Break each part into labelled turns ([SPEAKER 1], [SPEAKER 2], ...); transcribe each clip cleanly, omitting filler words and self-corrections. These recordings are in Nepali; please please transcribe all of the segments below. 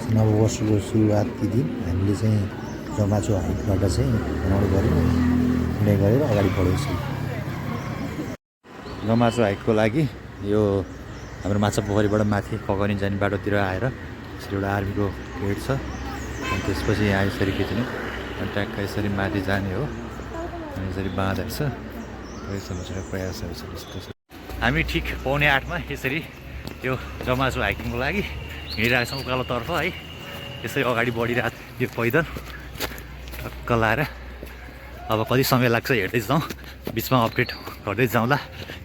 [SPEAKER 1] नववर्षको सुरुवाती दिन हामीले चाहिँ जमाचो हाइटबाट चाहिँ भ्रमण गऱ्यौँ, हिँडाइ गरेर अगाडि बढेको छौँ। जमाचो हाइटको लागि यो हाम्रो माछा पोखरीबाट माथि पकरिन जाने बाटोतिर आएर यसरी एउटा आर्मीको गेट छ, अनि त्यसपछि यहाँ यसरी खिच्ने अनि ट्याक्क यसरी माथि जाने हो। अनि यसरी बाँधेको छ, यसरी प्रयास यस्तो छ। हामी ठिक 7:45 यसरी यो जमाचो हाइकिङको लागि हिँडिरहेको छौँ उकालोतर्फ है। यसरी अगाडि बढिरहेको यो पैदल टक्क लाएर अब कति समय लाग्छ हेर्दै जाउँ, बिचमा अपडेट गर्दै जाउँला।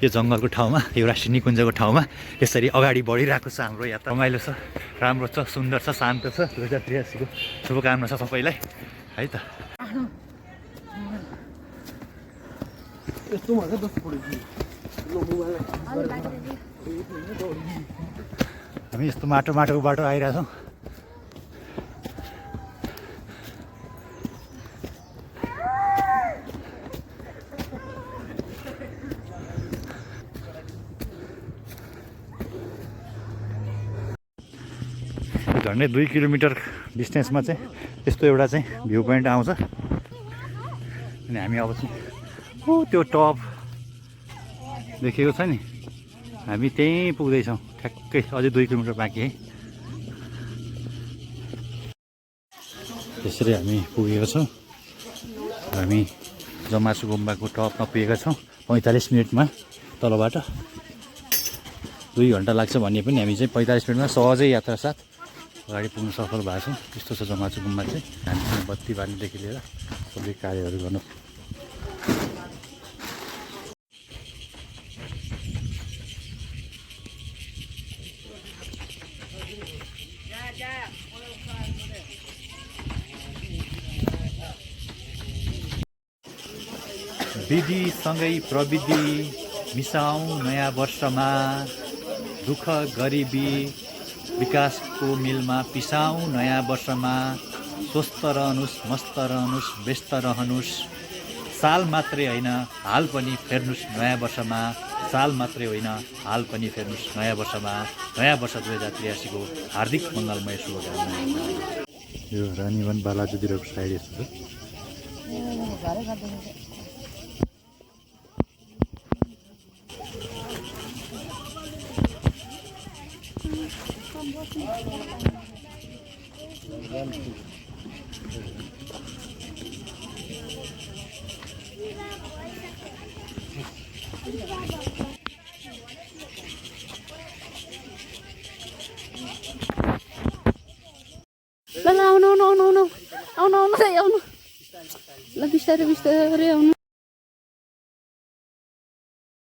[SPEAKER 1] यो जङ्गलको ठाउँमा, यो राष्ट्रिय निकुञ्जको ठाउँमा यसरी अगाडि बढिरहेको छ हाम्रो यात्रा। रमाइलो छ, राम्रो छ, सुन्दर छ, शान्त छ। 2083 को शुभकामना छ सबैलाई है त। हामी यस्तो माटोको बाटो आइरहेछौँ। झन्डै 2 किलोमिटर डिस्टेन्समा चाहिँ यस्तो एउटा चाहिँ भ्यू पोइन्ट आउँछ। अनि हामी अब चाहिँ त्यो टप देखेको छ नि, हामी त्यहीँ पुग्दैछौँ ठ्याक्कै। अझै 2 किलोमिटर बाँकी है। त्यसरी हामी पुगेको छौँ। हामी जमाचो गुम्बाको टपमा पुगेका छौँ 45 मिनटमा। तलबाट 2 घन्टा लाग्छ भन्ने पनि हामी चाहिँ 45 मिनटमा सहजै यात्रा साथ अगाडि पुग्न सफल भएको छौँ। यस्तो छ जमाचो गुम्बा चाहिँ। हामीसँग बत्ती बाल्नेदेखि लिएर सबै कार्यहरू गर्नु। विधिसँगै प्रविधि मिसाउँ नयाँ वर्षमा, दुःख गरिबी विकासको मिलमा पिसाउँ नयाँ वर्षमा। स्वस्थ रहनुहोस्, मस्त रहनुहोस्, व्यस्त रहनुहोस्। साल मात्रै होइन हाल पनि फेर्नुहोस् नयाँ वर्षमा। साल मात्रै होइन हाल पनि फेर्नुहोस् नयाँ वर्षमा। नयाँ वर्ष 2083 को हार्दिक मङ्गलमय शुभकामना। यो रानीवन बालाजुतिरको साइड यस्तो छ।
[SPEAKER 2] ल आउनु आउनु आउनु आउनु आउनु आउनु आउनु ल बिस्तारै बिस्तारै आउनु।